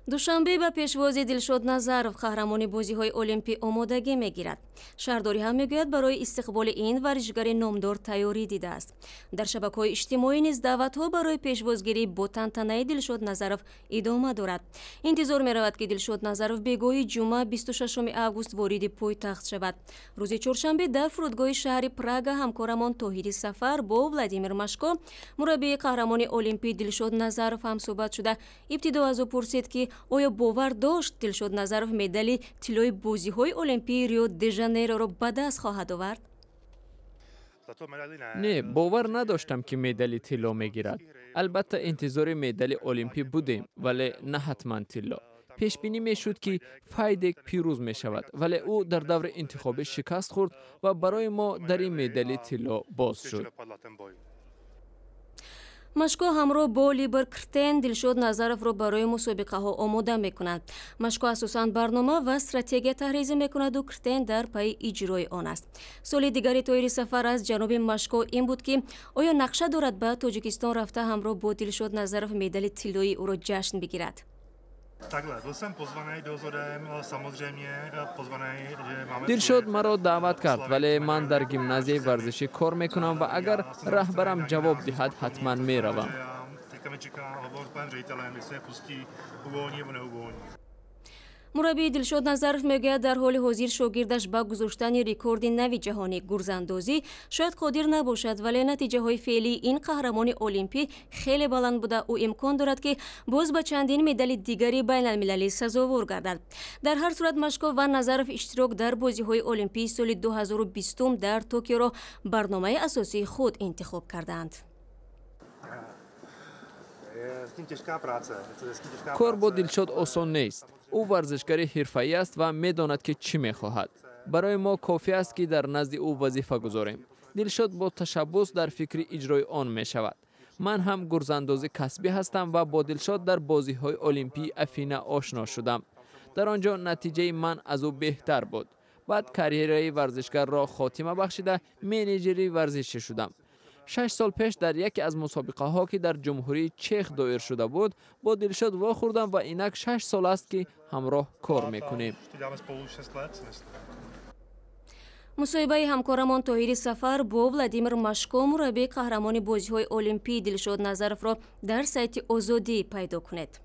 Душанбе ба пешвози Дилшод Назаров, қаҳрамони бозиҳои Олимпӣ, омодагӣ мегирад. Шаҳрдорӣ ҳам мегӯяд, барои истиқболи ин варзишгари номдор тайёрӣ дидааст. Дар шабакаҳои иҷтимоӣ низ даъватҳо барои пешвозгирӣ бо тантанаи Дилшод Назаров идома дорад. Интизор меравад, ки Дилшод Назаров бегоҳи ҷумъа, 26 август, вориди пойтахт шавад. Рӯзи чоршанбе дар фурудгоҳи шаҳри Прага ҳамкорамон Тоҳири Сафар бо Владимир Машко, мураббии қаҳрамони олимпӣ Дилшод Назаров, ҳамсӯҳбат шуда, ибтидо аз ӯ пурсид, ки оё бовар дошт, Дилшод Назаров медали тиллои бозиҳои Олимпии Рио де Жанейроро ба даст хоҳад овард? Не, бовар надоштам, ки медали тилло мегирад. Албатта, интизори медали олимпӣ будем, вале на ҳатман тилло. Пешбинӣ мешуд, ки Файдек пирӯз мешавад, вале ӯ дар даври интихобӣ шикаст хӯрд ва барои мо дари медали тилло боз шуд. Машко ҳамроҳ бо Либор Кртен Дилшод Назаровро барои мусобиқаҳо омода мекунанд. Машко асосан барнома ва стратегия таҳризӣ мекунаду Кртен дар пайи иҷрои он аст. Суоли дигари Тоҳири Сафар аз ҷаноби Машко ин буд, ки оё нақша дорад ба Тоҷикистон рафта, ҳамроҳ бо Дилшод Назаров медали тиллоии ӯро ҷашн бигирад? Takhle, byl jsem pozvaný dozorem, samozřejmě pozvaný, že máme. Дилшод маро даъват кард, вале ман дар гимназияи варзишӣ кор мекунам ва агар раҳбарам ҷавоб диҳад, ҳатман меравам. Teďka mě čeká hovor s panem ředitelem, jestli mě pustí, uvolní nebo neuvolní. Мураббии Дилшод Назаров мегӯяд, дар ҳоли ҳозир шогирдаш ба гузоштани рекорди нави ҷаҳонии гурзандозӣ шояд қодир набошад, вале натиҷаҳои феълии ин қаҳрамони олимпӣ хеле баланд буда, ӯ имкон дорад, ки боз ба чандин медали дигари байналмилалӣ сазовор гардад. Дар ҳар сурат, Машко ва Назаров иштирок дар бозиҳои олимпии соли 2020 дар Токиоро барномаи асосии худ интихоб кардаанд. Je s tím těžká práce. Je to s tím těžká Кор бо práce. Дилшод осон нест. Ӯ варзишгари ҳирфаӣ аст ва медонад, ки чӣ мехоҳад. Барои мо кофӣ аст, ки дар назди ӯ вазифа гузорем. Дилшод бо ташаббус дар фикри иҷрои он мешавад. Ман ҳам гурзандози касбӣ ҳастам ва бо Дилшод дар бозиҳои олимпии Афина ошно шудам. Дар он ҷо натиҷаи ман аз ӯ беҳтар буд. Баъд карьераи варзишгарро хотима бахшида, менеҷери варзишӣ шудам. 6 сол пеш дар яке аз мусобиқаҳо, ки дар Ҷумҳурии Чех доир шуда буд, бо Дилшод вохӯрдам ва инак 6 сол аст, ки ҳамроҳ кор мекунем. Už to děláme spolu 6 let, si myslím. Мусоҳибаи ҳамкорамон Тоҳири Сафар бо Владимир Машко, мураббии қаҳрамони бозиҳои олимпии Дилшод Назаровро дар сайти Озодӣ пайдо кунед.